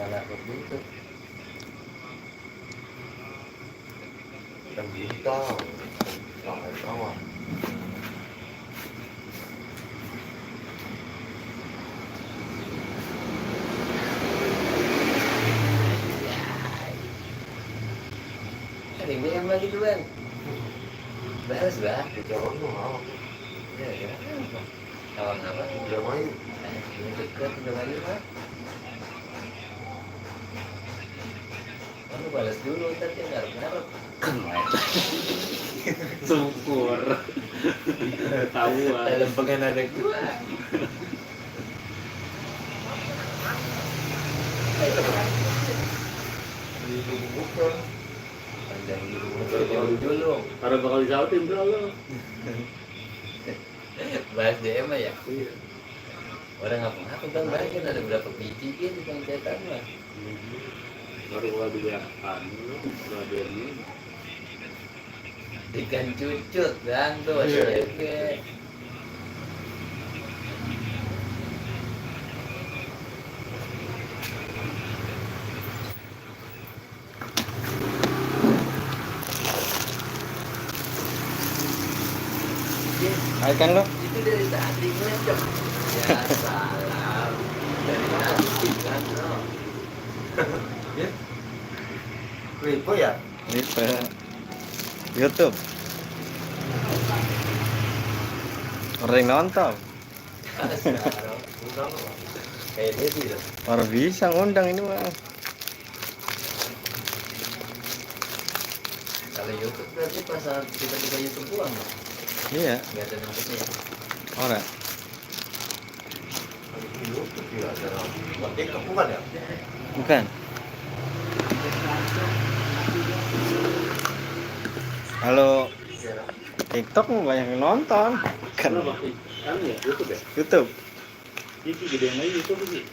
salah begitu. Dan bintang sama Ada yang lagi tuh bang. Beres bah. jalan tuh apa? Ya ya. Kawan apa? Udah main. Ini dekat udah lagi mah. Kamu balas dulu tadi ngarep-ngarep. Syukur. Tahu Dalam pengen ada gua. Bukan. Panjang dulu dulu. Karena bakal disautin bro lo. Bahas DM ya. Iya. Orang ngapa-ngapa bang balikin ada berapa biji gitu bang cetan mah. Baru gua juga anu udah ini. Ikan cucut bang tuh. Oke. Ikan lo? Itu dari tadi ngecok. Ya salam. Dari tadi kan no. Ya. Ribu ya? Itu YouTube. Orang yang nonton. Bukan. Kayak dia sih loh. Orang bisa ngundang ini mah. Kalau YouTube berarti pasal kita buka YouTube uang loh. Iya, Nggak ada nangkepnya. orang. YouTube tidak ada. TikTok bukan ya? Bukan. Kalau TikTok mah banyak yang nonton. Kan Kenapa sih? Anu ya, YouTube ya? YouTube. Ini gedean lagi YouTube sih.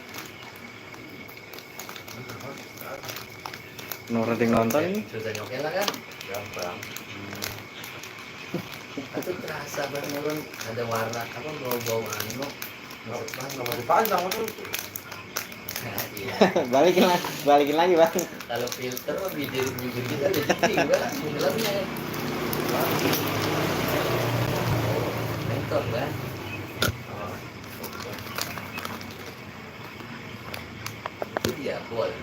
Orang yang nonton ini. Susah nyokel lah kan. Gampang. Itu terasa banget ada warna apa bau-bau anu. Nama dipajang itu. Nah, iya. balikin lagi bang. Kalau filter mah bibir kita udah tinggi bang. Filmnya. Mentor kan. Itu dia bol.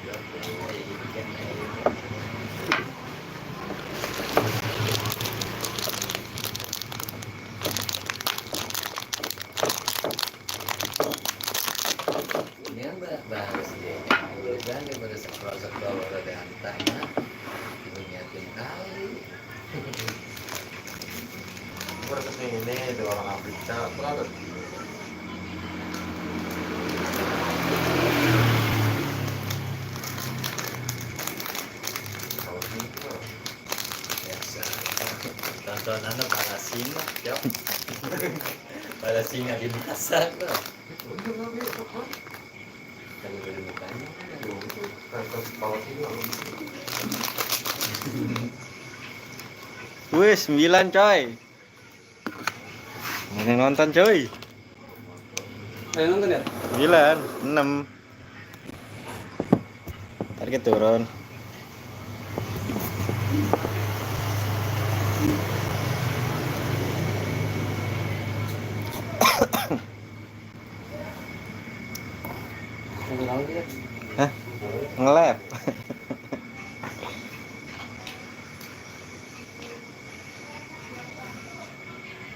Kayak gitu kan. Ini kan bahas dia. Udah daripada sekolah udah antahnya. Nyiapin kali. Mereka kesini ada orang Afrika. Berapa? Kalau gitu. Biasa. Tontonan para singa, Jok. Para singa dimasak loh. Bener lagi, apa? Kalau dari mukanya Kayak kepala sini. Wih, 9 coy. Yang nonton coy. Ayo nonton ya? 9, 6. Target turun. Nonton apa sih ya? Hah? Nge-lab.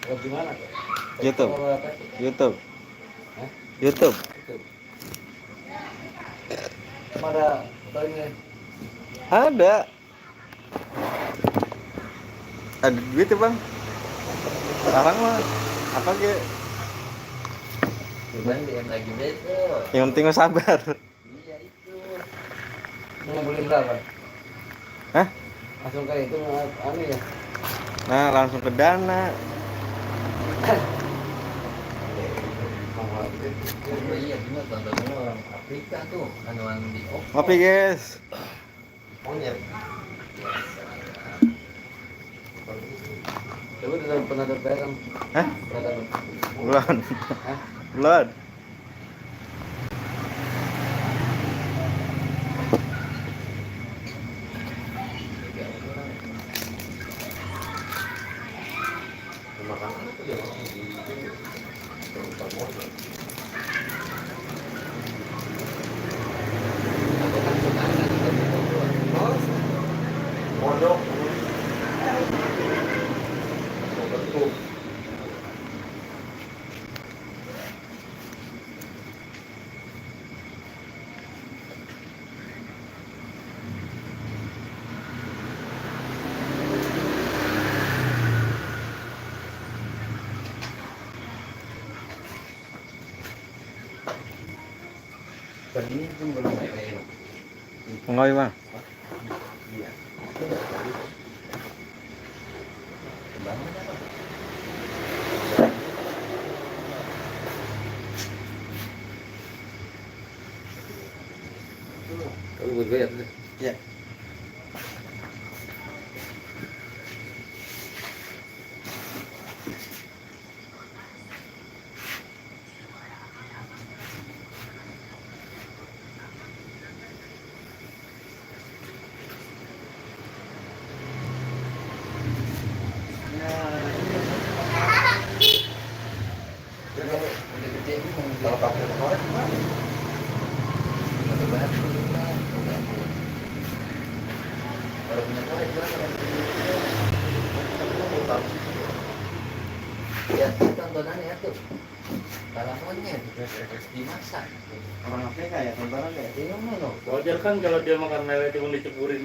Lewat di mana? YouTube. Apa? YouTube. Hah? YouTube. Ada fotonya. Ada. Ada duit ya bang. Sekarang mah apa ge? cuman dia lagi beto. Yang penting mah sabar. Iya itu. Mau beli berapa? Hah? Langsung kayak itu anu ya. Nah langsung ke Dana. Oh iya benar tontonnya orang Afrika tuh. Anuan di Ngopi guys. Monyet. Coba udah pernah ada barang. Hah? Pernah ada. Belum. Hah? Belum. ini pun belum kayak Ngoy bang. iya. Bangun apa? Kamu bergoyang deh. Ya. Udah gede ini mau Kalau kamu yang korek gimana? Udah banget dulu kan. Kalau punya korek gimana? Ya tuh tontonannya tuh. Kalau monyet dimasak. Orang Afrika ya tontonan ya. Ini mana? Wajar kan kalau dia makan lele cuma diceburin.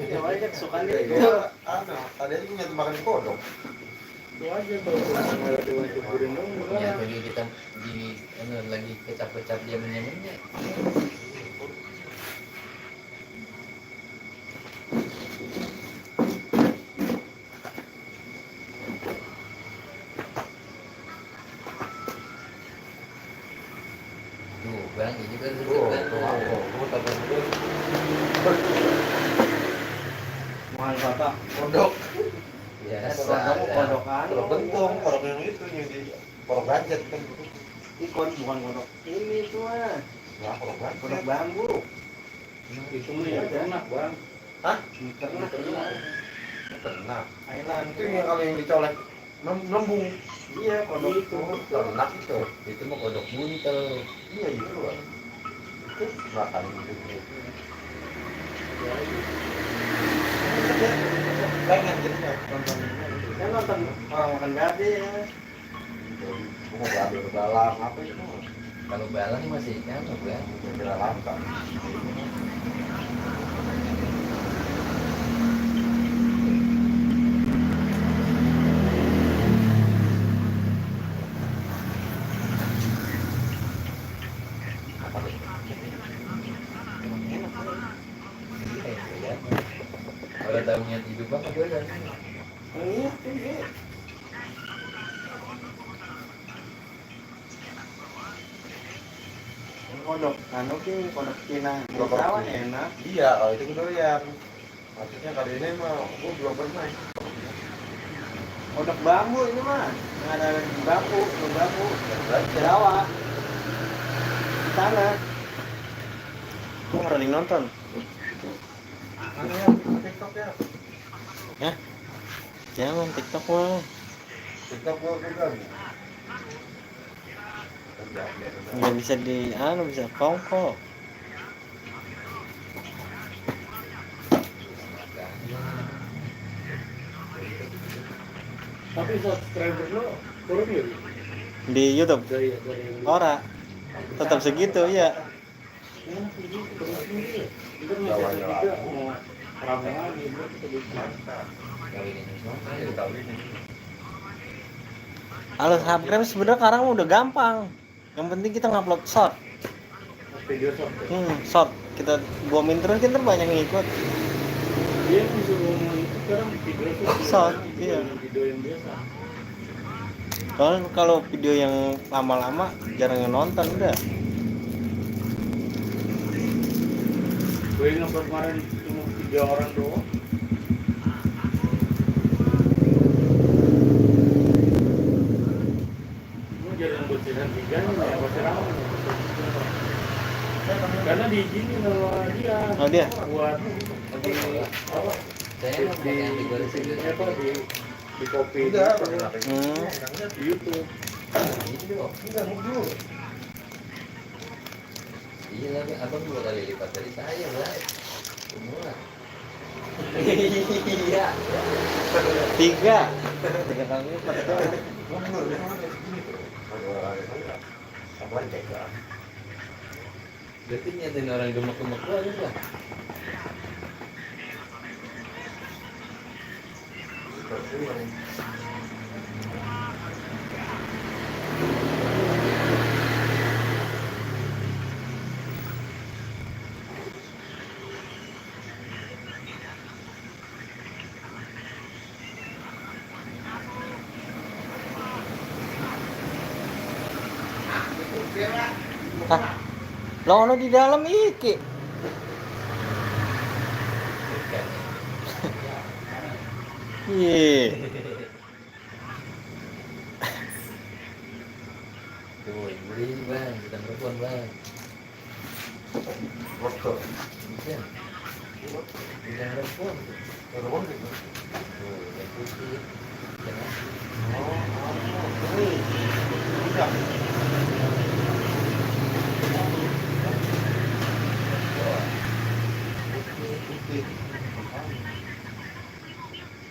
Ya wajar suka dia. Iya, tadi aja punya makan kodok. Wajar kalau makan lele cuma diceburin dong. Ya bagi kita di lagi kecap-kecap dia menyemnya. Tuh, bang, ini kan Mahal kata. Kodok. biasa. Kodokan. Kodok bentung, kodok yang itu yang di kodok gadget kan. Ikon bukan kodok. Ini tuh mah. Nah, kodok gadget. Kodok bambu. Itu mah ya enak bang. Hah? Ternak. Ternak. Thailand Itu yang kalau yang dicolek lembung. Iya kodok itu. Ternak itu. Itu mah kodok buntel. Iya itu. Itu makan gitu. Pengen jadinya nonton ini. Kan nonton orang makan babi ya. Mau belajar dalam apa itu? Kalau balang masih kan, bang. Belajar langka. Kalau tahunya hidup apa gue dan Iya, iya. Kodok, anu ki kodok Cina. Kodok Rawan Cina. enak. Iya, kalau itu durian. Maksudnya kali ini mah gua belum pernah. Kodok bambu ini mah. Yang ada bambu, kodok bambu. Belajar. Jawa. Di sana. Gua nggak ada yang nonton. Mana ya TikTok ya? Jangan TikTok mah. TikTok gua juga. Nggak bisa di anu bisa kongko. Tapi subscriber lo turun ya? Di YouTube. Dari yang Ora. Tetap segitu ya. Ya, segitu terus sendiri. Kita masih ada juga mau ramean gitu kita bisa. kali ini Halo subscribe sebenarnya sekarang udah gampang. Yang penting kita ngupload short. Video short. Ya? Short. Kita buamin terus kita banyak yang ikut. Dia disuruh ngomong itu sekarang video Short, iya. Video yang biasa. Soalnya kalau video yang lama-lama jarang yang nonton udah. Gue yang kemarin cuma 3 orang doang. Ini jarang bocoran 3 nih ya bocoran. Karena diizinin sama dia. Oh, dia? Buat di apa? saya mau pakai yang digoreng Di sendiri apa di kopi Udah, gitu. pakai HP. Di YouTube. gitu dong. Enggak nunggu. Iya lah, abang 2 kali lipat dari saya lah. Semua. Iya. 3 kali lipat tuh. Mundur, dia mana segini tuh. Aduh, apa cek lah. Berarti nyatain orang gemek-gemek banget lah. Lo ono di dalam iki. Bukan. Iya. Tuh, beli bang, kita telepon bang. Motor. Bukan. Bukan telepon. Telepon gitu. Tuh, yang putih. Jangan. Ini. Udah. Putih.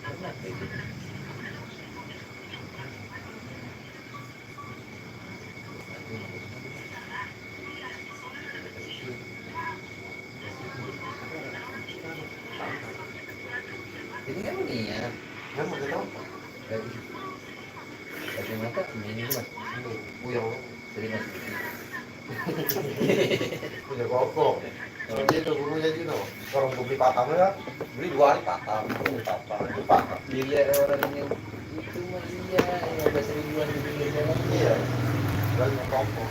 Pernah kayak gitu. Ini kan niat. Kan mau kita apa? Pakai mata ini mas. Ini puyeng. Jadi mas. Punya kokok. Jadi itu gurunya gitu. Orang beli patah ya. Beli 2 hari patah. Beli patah. Beli patah. Dilihat orang yang itu mas iya, yang bahasa ribuan di pinggir jalan. Iya. Banyak kokok.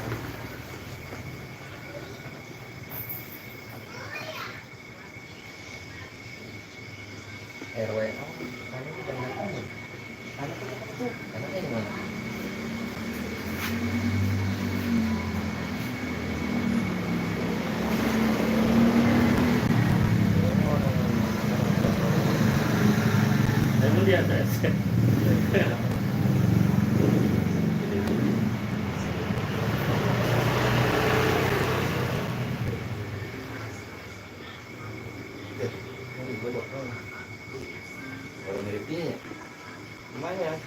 RW. Anaknya banyak anak. Anaknya yang mana? Emang di atas. Kalau mirip dia ya? Lumayan.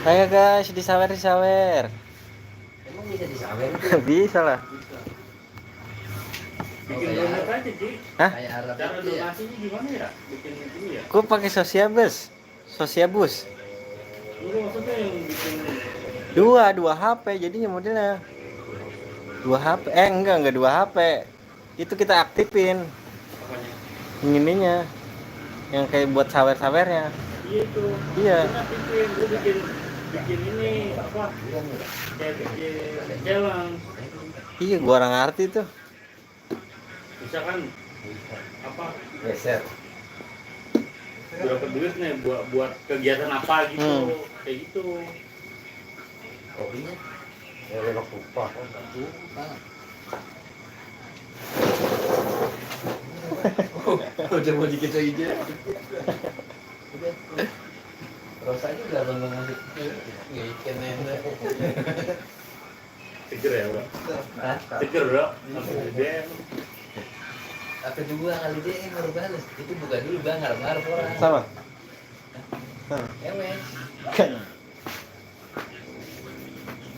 Ayo guys, disawer. Emang bisa disawer tuh? Bisa lah. Bikin kayak donat aja, Ji. Hah? Kayak Arab Cara itu ya? donasinya gimana ya? Bikin itu ya? Gua pakai Sosiabus. Ini maksudnya yang bikin Dua HP jadinya modelnya. 2 HP. Enggak 2 HP. Itu kita aktifin apanya? ininya. Yang kayak buat sawer-sawernya. Iya itu. Iya. Kita bikin ini apa? Bukan ya? Kayak bikin jalan. Iya, gua orang ngerti tuh. Misalkan apa? Geser. Berapa duit nih buat kegiatan apa gitu? Kayak gitu. Kopinya? Ya lewat lupa. Udah mau dikit lagi aja. Udah. Rasanya udah ngomong musik. Ngikin enak. Seger ya, Bro? Hah? Seger, Bro? Sampai gede. Apa juga kali dia baru balas. Itu buka dulu bang, ngarep-ngarep orang. Sama. Ewe.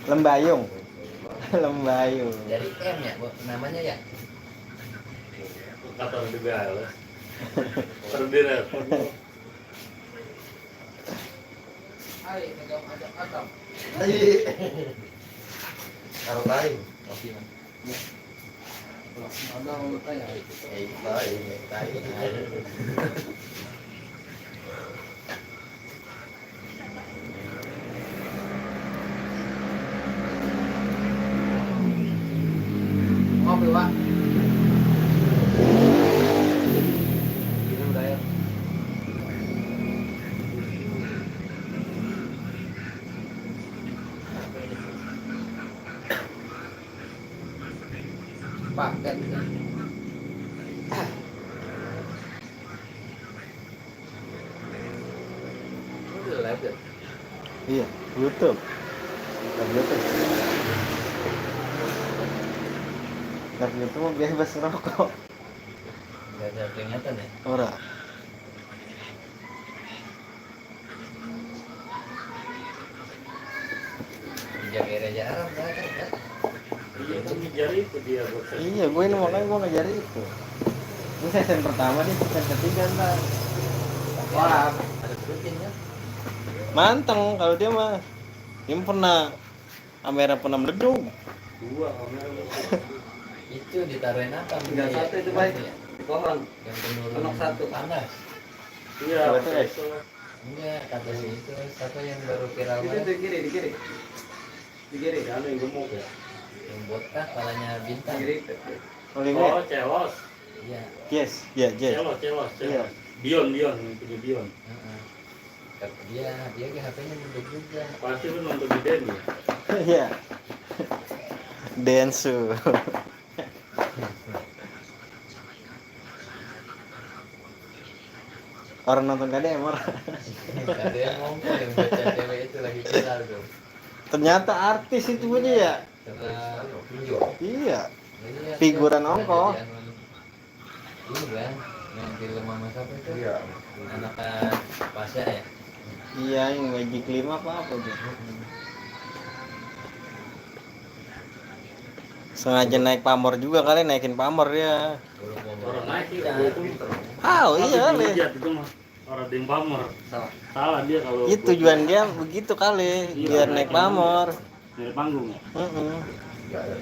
Lembayung. Lembayung. Dari M ya, Bu, namanya ya. Kata juga lo. Terdiret. Hai, megang ada atam. Kalau lain. Kopi man. Ada mau tanya. Lain. Ngopi, Pak. Minum udah ya. Paket. Udah live ya? Iya, YouTube. YouTube. Live YouTube mah bebas rokok. Nggak ada peringatan ya? Ora. Jaga Arab kan? Iya kan ngejar itu dia buat Iya, gue ini makanya gue ngejar itu. Ini season pertama nih, season ketiga ntar. Wah, ada rutinnya. manteng kalau dia mah. Dia pernah kamera pernah meleduk. Dua kamera. Itu ditaruhin apa? Tinggal satu itu baik. Di pohon. Yang penurun Anak satu. panas. Iya. Coba tuh, guys. Enggak, kata si itu satu yang baru viral Itu banget. di kiri, di kiri. Di kiri, kan yang gemuk ya. Yang botak kepalanya Di bintang. kiri. Oliver. Oh, celos. Iya. Yes, ya, yes. Celos. Iya. Dion, punya Dion. Heeh. Kata dia ke HP-nya menduk juga. Pasti lu nonton di Denny. Iya. Densu. Orang nonton KDM orang. Ada yang ngomong yang baca cewek itu lagi viral tuh. Ternyata artis itu aja ya. Setelah Iya. Iya, Figuran dia ongko. jadi anu. Ini kan yang film Mama siapa itu? Iya. Anak Pasya ya. Iya, yang Magic 5 apa tuh? Sengaja naik pamor juga kali, naikin pamor ya. Orang naik itu. Oh iya Tapi kali. dihujat itu mah. Orang ada yang pamer. Salah dia kalau Itu tujuan dia begitu kali, biar naik pamor. dari panggung ya. Enggak ada.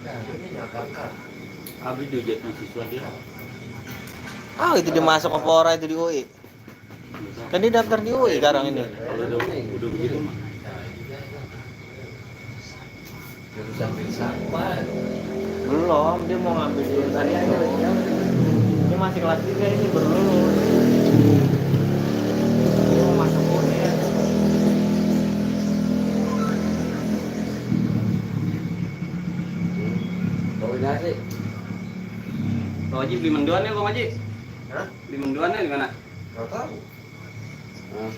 Nah, ini kakak. Habis dihujat mahasiswa dia. Oh itu dia masuk ke Pora itu di UI. Kan dia daftar di UI sekarang ini. Kalau udah begitu mah. Nah, juga itu. Jurusan filsafat. Belum, dia mau ngambil jurusan aja. Ini masih kelas 3 ini baru lulus. Dia mau masuk UI ya. Koordinasi. Pak Haji beli mendoannya Bang Haji? Hah? Beli mendoannya di mana? Enggak tahu.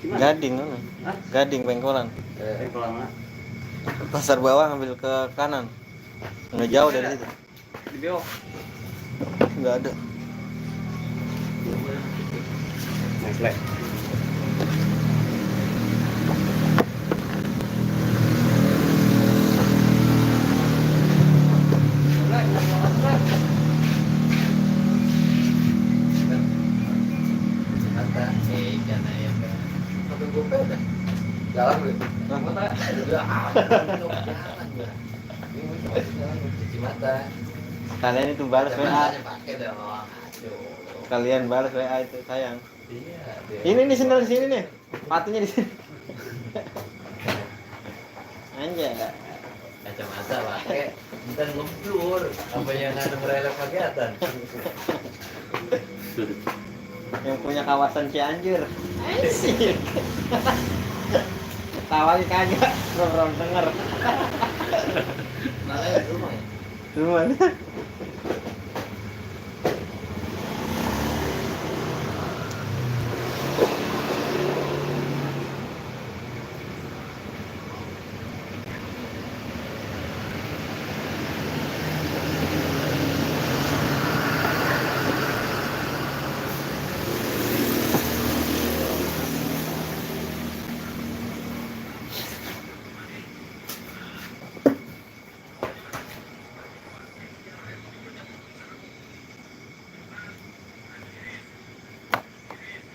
Gimana? Gading kan? Hah? Gading Pengkolan. Kalau mana? Pasar bawah ngambil ke kanan. Nggak jauh dari situ. Di Beok. Nggak ada. Nestle. Kata ikan ayam kan. Satu gope udah. Jalan gue. Udah jalan ya. Ini mau jalan cuci mata. Kalian itu balas WA. Matanya pakai dong. Aduh. Kalian balas WA itu sayang. Iya. dia. Ini nih sendal di sini nih. Patunya di sini. Anjay. Kacamata pakai. Ntar ngeblur. Apa yang ada merelak kegiatan? Yang punya kawasan Cianjur. Asik. Tawa kagak, belum denger. Mana ya rumah ya? Rumahnya.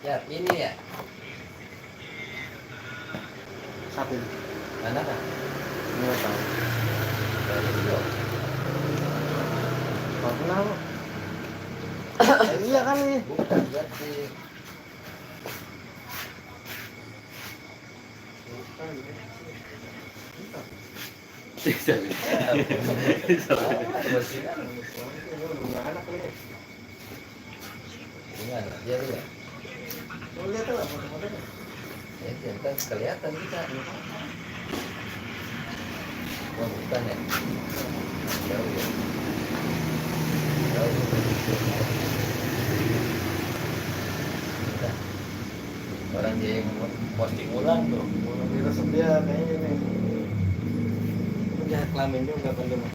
Ya, ini ya. Satu. Mana kan? Nggak tahu. Dari itu. Kau kenal? Iya kan nih. Bukan berarti. Gimana? Dia dulu ya? Lu lihat lah foto-fotonya. Ya, ntar kelihatan kita. Oh, bukan ya? Jauh ya? Jauh. Udah. Orang dia yang posting ulang tuh. Mau diresep dia kayaknya nih. Udah kelamin juga kan dia mah.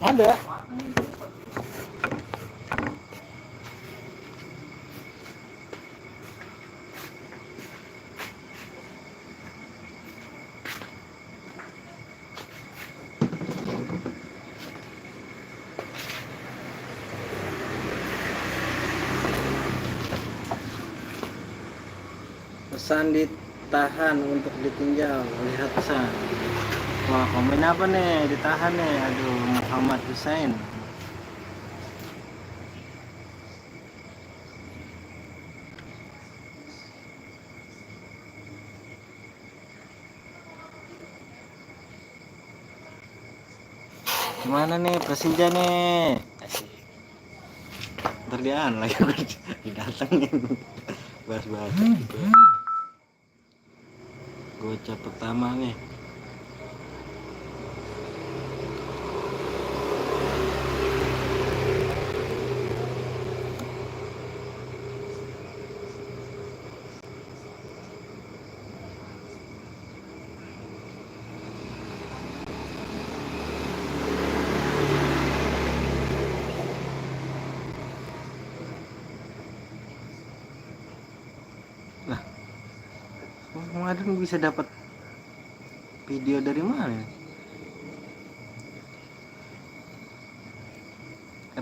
Ada. Pesan ditahan untuk ditinjau. Lihat pesan. Wah, komen apa nih? Ditahan nih. Aduh, Muhammad Hussein. Gimana nih Persija nih? Asik. Ntar dia lagi didatengin. Bahas-bahas gitu. Gocap pertama nih. Lah, kemarin bisa dapat video dari mana?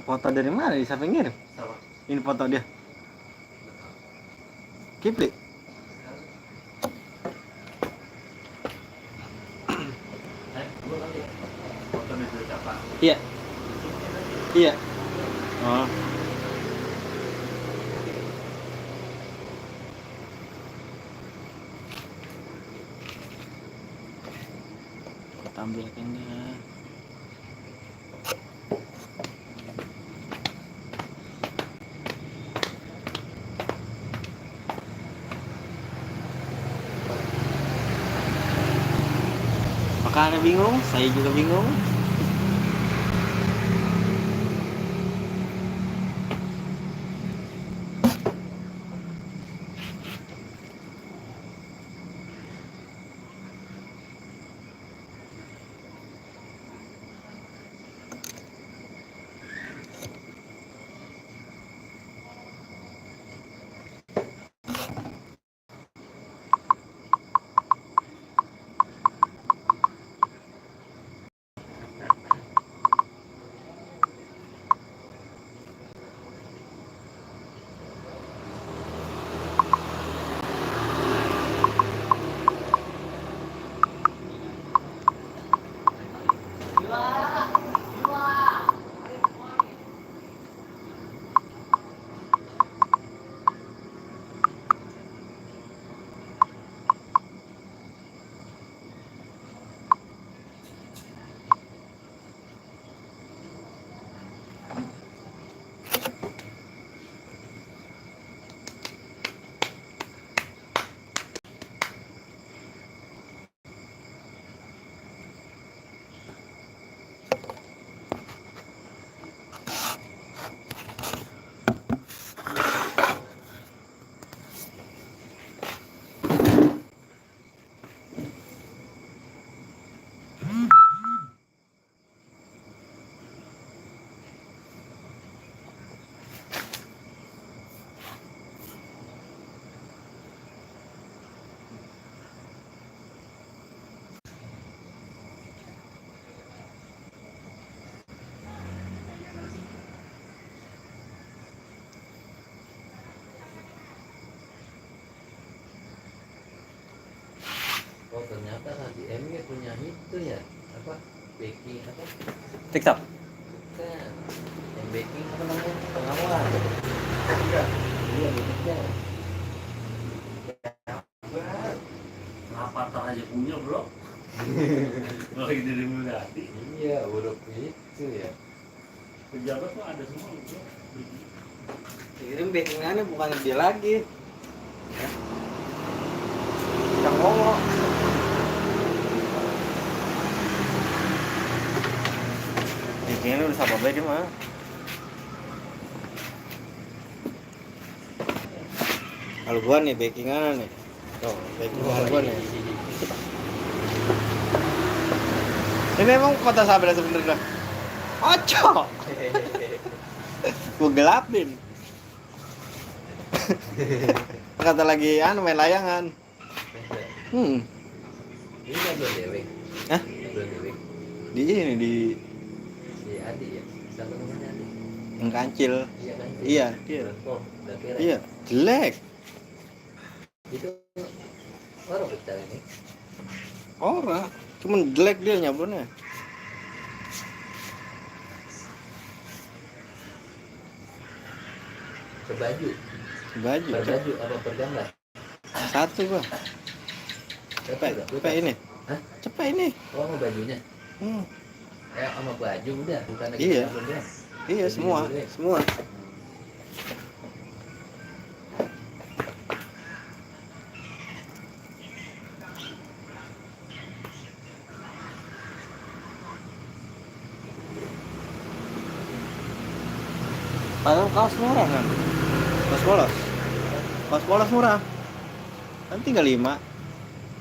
Foto dari mana? Siapa yang ngirim? Sama. Ini foto dia. Kipli. Gua nanti foto dari siapa? Iya. Iya. Oh. Tampilkan dia. Makanya bingung, saya juga bingung. Oh ternyata Nabi Emi punya itu ya, apa baking apa? TikTok. Bukan. Yang baking apa namanya? Pengawal. Iya, iya backingnya. Avatar aja punya bro. Lagi dari Mulati. Iya, buruk itu ya. Pejabat tuh ada semua bro. Kirim backingannya bukan dia lagi. Yang ngomong. Backingannya udah sama dia mah. Kalau gua nih backingan nih. Tuh, backingan gua nih. Ini emang kota Sabra sebenarnya. Oco. Gue gelapin. Kata lagi main layangan. Ini kan belum dewek. Hah? Belum dewek. Di ini di Si Adi ya. Siapa namanya Adi? yang kancil. Iya kan? Iya, iya. Oh, udah kira. Iya, jelek. Itu orang besar ini. Ora, cuman jelek dia nyablonnya. Sebaju. Baju. Berbaju apa bergambar? Satu gua. Cepet ini. Hah? Cepet ini. Oh, sama bajunya. Sama baju udah, bukan lagi Iya. sablon doang. Iya, semua. Semua. Padahal kaos murah kan? Kaos polos. Kaos polos murah. Kan 35.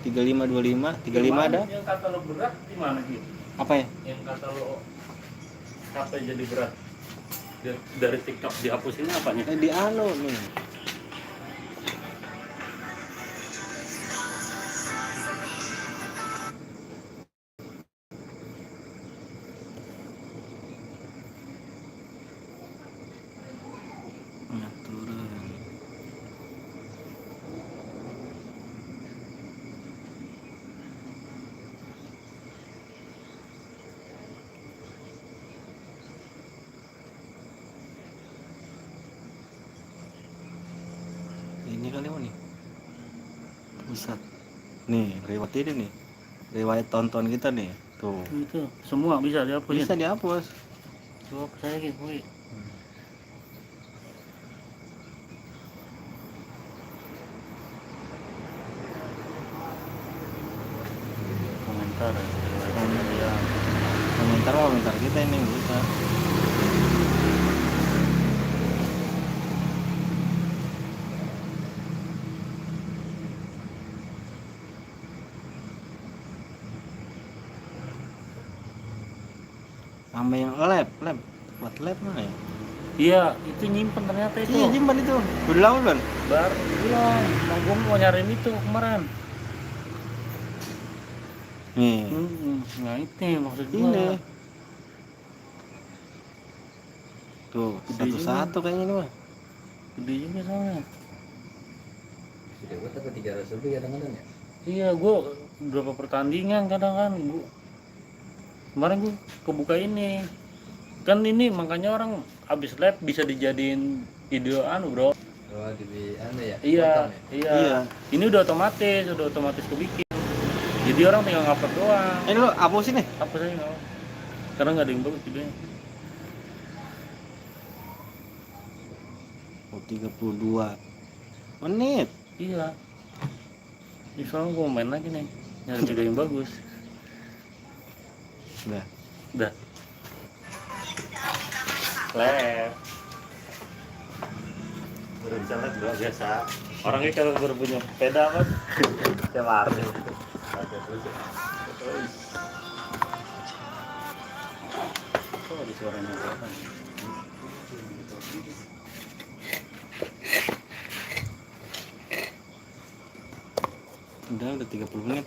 35 25, 35 ada. Yang kata lo berat di mana gitu? Apa ya? Yang kata lo apa jadi berat? Dari TikTok dihapusin apanya? Di nih. Nah, turun. Ini kali apa nih? Pusat. Nih, riwayat ini nih. Riwayat tonton kita nih. Tuh. Itu semua bisa dihapusin. Bisa dihapus. Coba saya gitu, Boy. Komentar ya. Komentar kita ini bisa. Sama yang lab buat lab mana ya? Iya, itu nyimpen ternyata itu. Iya, simpan itu. Udah lama belum? Baru bilang, nah, gue mau nyariin itu kemarin. Nih. Nah itu maksud gue. Ini. Tuh, Gede satu-satu kayaknya ini mah. Gede juga soalnya. Sudah buat apa 300 lebih kadang-kadang ya? Iya, gue beberapa pertandingan kadang kan kemarin gue kebuka ini. Kan ini makanya orang abis lab bisa dijadiin video bro. Oh, di ya? Iya, Potong ya? iya. Ini udah otomatis kebikin. Jadi orang tinggal ngupload doang. Ini lo hapusin nih. Apa sih nggak? Karena nggak ada yang bagus videonya. Oh, 32 menit. Iya. Di soalnya gue main lagi nih, nyari video yang bagus. Udah. Lab. Udah bisa lab udah biasa. Orangnya kalau baru punya sepeda kan, dia lari. Kok ada suaranya apa? Udah 30 menit.